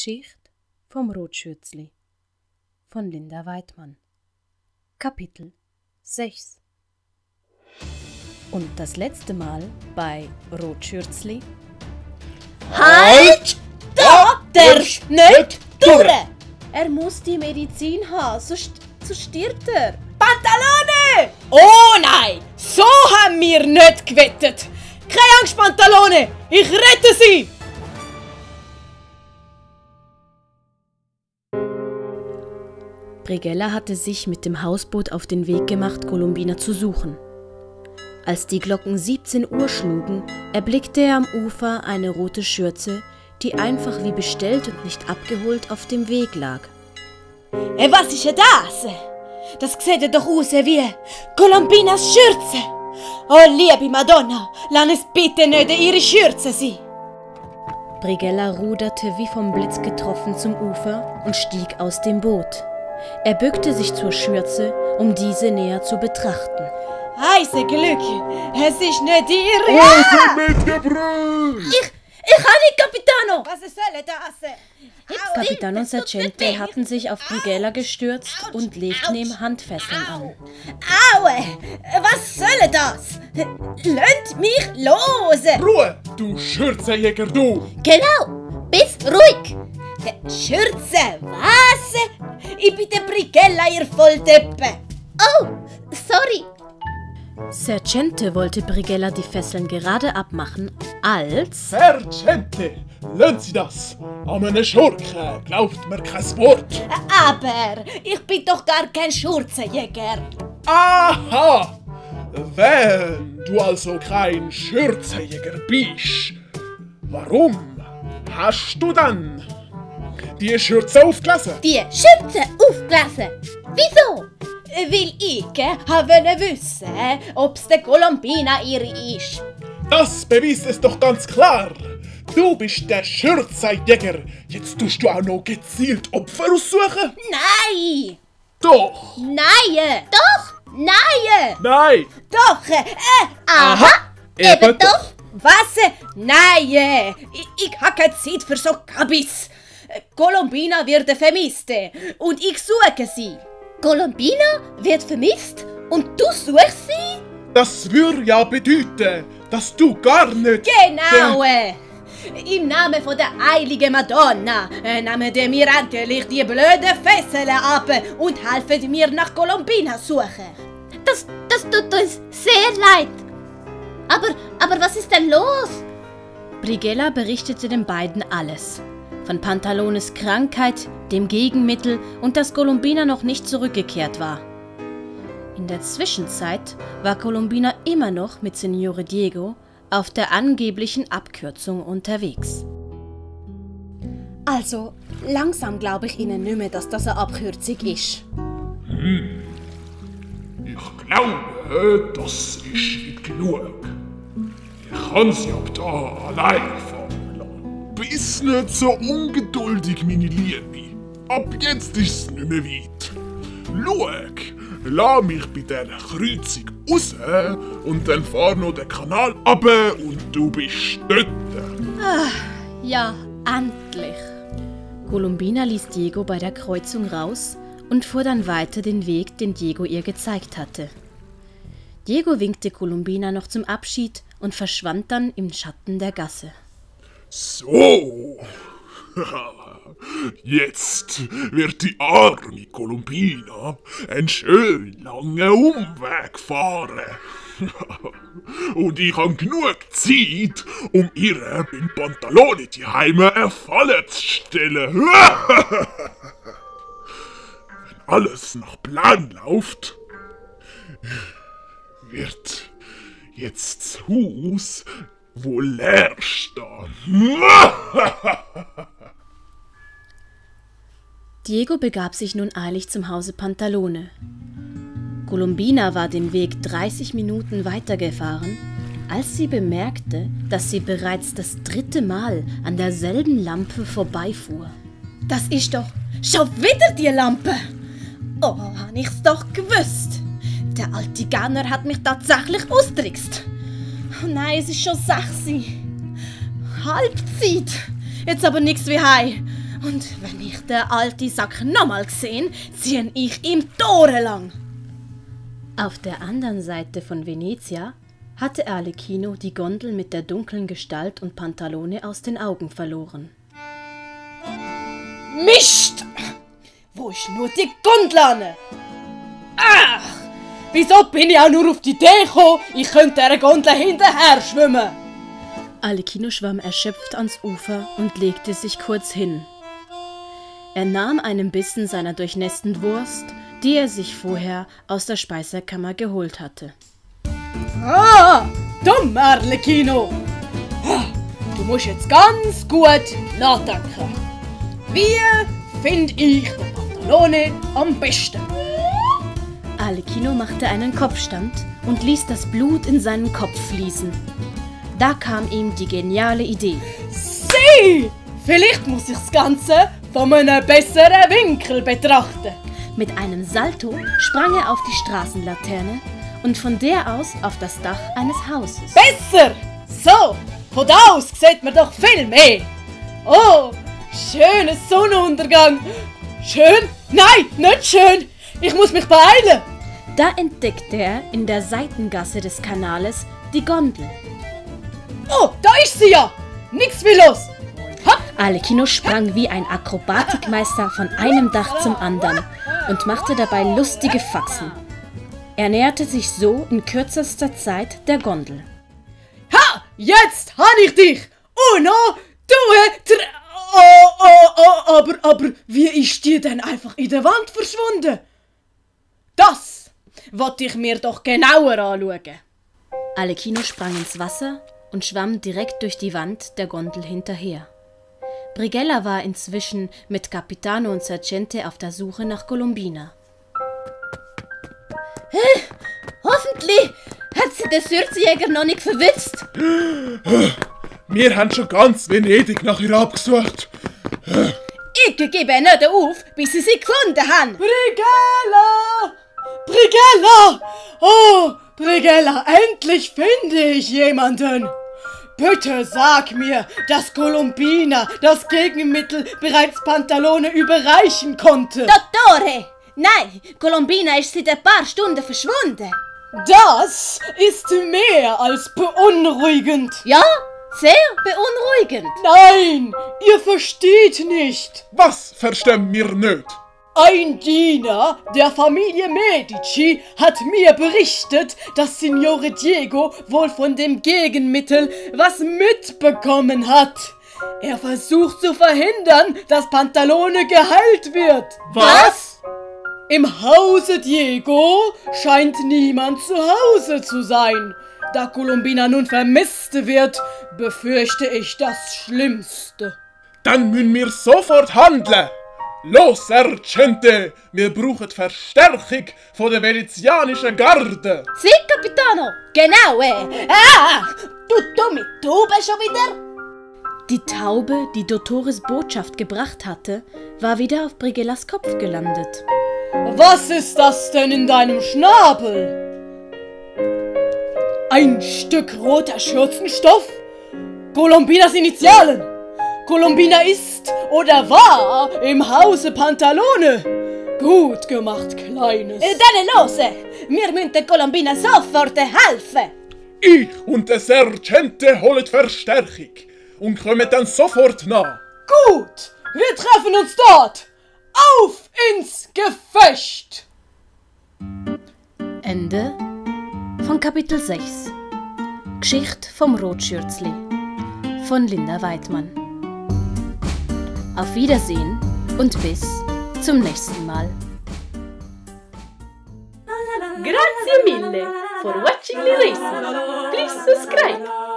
Geschichte vom Rotschürzli von Linda Weidmann. Kapitel 6. Und das letzte Mal bei Rotschürzli. Halt! Da darfst nicht durch! Er muss die Medizin haben, sonst stirbt er. Pantalone! Oh nein! So haben wir nicht gewettet! Keine Angst, Pantalone! Ich rette sie! Brighella hatte sich mit dem Hausboot auf den Weg gemacht, Colombina zu suchen. Als die Glocken 17 Uhr schlugen, erblickte er am Ufer eine rote Schürze, die einfach wie bestellt und nicht abgeholt auf dem Weg lag. Was ist denn das? Das sieht ja doch aus wie Colombinas Schürze. Oh, liebe Madonna, lass es bitte nicht ihre Schürze sein. Brighella ruderte wie vom Blitz getroffen zum Ufer und stieg aus dem Boot. Er bückte sich zur Schürze, um diese näher zu betrachten. Heise Glück, es ist nicht ihre. Was mitgebracht? Ich habe nicht, Capitano. Was soll das? Capitano und Sergente hatten sich auf Brighella gestürzt und legten ihm Handfesseln an. Aue, was soll das? Lasst mich los. Ruhe, du Schürzejäger, du! Genau, bist ruhig. Schürze, was? Ich bin der Brighella, ihr Volldeppe. Oh, sorry. Sergente wollte Brighella die Fesseln gerade abmachen, als... Sergente, lassen Sie das! An einen Schurken glaubt mir kein Wort! Aber ich bin doch gar kein Schürzejäger. Aha! Wenn du also kein Schürzejäger bist, warum hast du dann die Schürze aufgelesen? Die Schürze aufgelesen? Wieso? Weil ich wollte wissen, ob es der Colombina ihre ist. Das beweist es doch ganz klar! Du bist der Schürzejäger! Jetzt tust du auch noch gezielt Opfer aussuchen? Nein! Doch! Nein! Doch! Nein! Nein! Doch! Aha! Eben doch! Was? Nein! Ich habe keine Zeit für so Kabis! Colombina wird vermisst und ich suche sie. Colombina wird vermisst und du suchst sie? Das würde ja bedeuten, dass du gar nicht... Genau! Im Namen von der heiligen Madonna nehmen wir endlich die blöden Fesseln ab und helfen mir nach Colombina suchen. Das tut uns sehr leid. Aber was ist denn los? Brighella berichtete den beiden alles. Von Pantalones Krankheit, dem Gegenmittel und dass Colombina noch nicht zurückgekehrt war. In der Zwischenzeit war Colombina immer noch mit Signore Diego auf der angeblichen Abkürzung unterwegs. Also, langsam glaube ich Ihnen nicht mehr, dass das eine Abkürzung ist. Ich glaube, das ist nicht genug. Ich kann sie ab da allein fahren lassen. Bist nicht so ungeduldig, meine Liebe. Ab jetzt ist es nicht mehr weit. Schau, lass mich bei dieser Kreuzung raus und dann fahr noch den Kanal runter und du bist dort. Ja, endlich! Colombina ließ Diego bei der Kreuzung raus und fuhr dann weiter den Weg, den Diego ihr gezeigt hatte. Diego winkte Colombina noch zum Abschied und verschwand dann im Schatten der Gasse. So, jetzt wird die arme Colombina einen schönen langen Umweg fahren. Und ich habe genug Zeit, um ihr beim Pantalone die Heime eine Falle zu stellen. Wenn alles nach Plan läuft, wird jetzt das Haus wohl leer stehen. Diego begab sich nun eilig zum Hause Pantalone. Colombina war den Weg 30 Minuten weitergefahren, als sie bemerkte, dass sie bereits das 3. Mal an derselben Lampe vorbeifuhr. Das ist doch schon wieder die Lampe. Oh, hab ich's doch gewusst. Der alte Gauner hat mich tatsächlich austrickst. Oh nein, es ist schon 6 Uhr. Halbzeit. Jetzt aber nichts wie heim. Und wenn ich den alten Sack nochmal gesehen, ziehe ich ihm Tore lang. Auf der anderen Seite von Venezia hatte Arlecchino die Gondel mit der dunklen Gestalt und Pantalone aus den Augen verloren. Mist! Wo ist nur die Gondel? Ach! Wieso bin ich auch nur auf die Idee gekommen, ich könnte dieser Gondel hinterher schwimmen? Arlecchino schwamm erschöpft ans Ufer und legte sich kurz hin. Er nahm einen Bissen seiner durchnässten Wurst, die er sich vorher aus der Speisekammer geholt hatte. Ah, dumm Arlecchino! Du musst jetzt ganz gut nachdenken. Wie finde ich den Pantalone am besten? Arlecchino machte einen Kopfstand und ließ das Blut in seinen Kopf fließen. Da kam ihm die geniale Idee. Sieh! Vielleicht muss ich das Ganze von einem besseren Winkel betrachten. Mit einem Salto sprang er auf die Straßenlaterne und von der aus auf das Dach eines Hauses. Besser! So, von da aus sieht man doch viel mehr. Oh, schöner Sonnenuntergang. Schön? Nein, nicht schön. Ich muss mich beeilen. Da entdeckte er in der Seitengasse des Kanales die Gondel. Oh, da ist sie ja. Nix wie los. Arlecchino sprang wie ein Akrobatikmeister von einem Dach zum anderen und machte dabei lustige Faxen. Er näherte sich so in kürzester Zeit der Gondel. Ha! Jetzt han ich dich! Uno, due, tre... Aber wie ist die denn einfach in der Wand verschwunden? Das wollte ich mir doch genauer anschauen. Arlecchino sprang ins Wasser und schwamm direkt durch die Wand der Gondel hinterher. Brighella war inzwischen mit Capitano und Sergente auf der Suche nach Colombina. Hoffentlich hat sie den Sürzjäger noch nicht verwitzt. Wir haben schon ganz Venedig nach ihr abgesucht. Ich gebe nicht auf, bis sie gefunden haben. Brighella! Brighella! Oh, Brighella, endlich finde ich jemanden. Bitte sag mir, dass Colombina das Gegenmittel bereits Pantalone überreichen konnte. Dottore! Nein, Colombina ist seit ein paar Stunden verschwunden. Das ist mehr als beunruhigend. Ja, sehr beunruhigend. Nein, ihr versteht nicht. Was verstehen wir nicht? Ein Diener der Familie Medici hat mir berichtet, dass Signore Diego wohl von dem Gegenmittel was mitbekommen hat. Er versucht zu verhindern, dass Pantalone geheilt wird. Was? Im Hause Diego scheint niemand zu Hause zu sein. Da Colombina nun vermisst wird, befürchte ich das Schlimmste. Dann müssen wir sofort handeln. Los, Sergente! Wir brauchen Verstärkung von der venezianischen Garde. Sie, Capitano? Genau, du dumme Taube schon wieder? Die Taube, die Dottores Botschaft gebracht hatte, war wieder auf Brighellas Kopf gelandet. Was ist das denn in deinem Schnabel? Ein Stück roter Schürzenstoff? Colombinas Initialen! Colombina ist oder war im Hause Pantalone. Gut gemacht, Kleines. Dann los! Wir müssen der Colombina sofort helfen. Ich und der Sergente holen Verstärkung und kommen dann sofort nach. Gut, wir treffen uns dort. Auf ins Gefecht! Ende von Kapitel 6. Geschichte vom Rotschürzli von Linda Weidmann. Auf Wiedersehen und bis zum nächsten Mal. Grazie mille for watching the lesson. Please subscribe.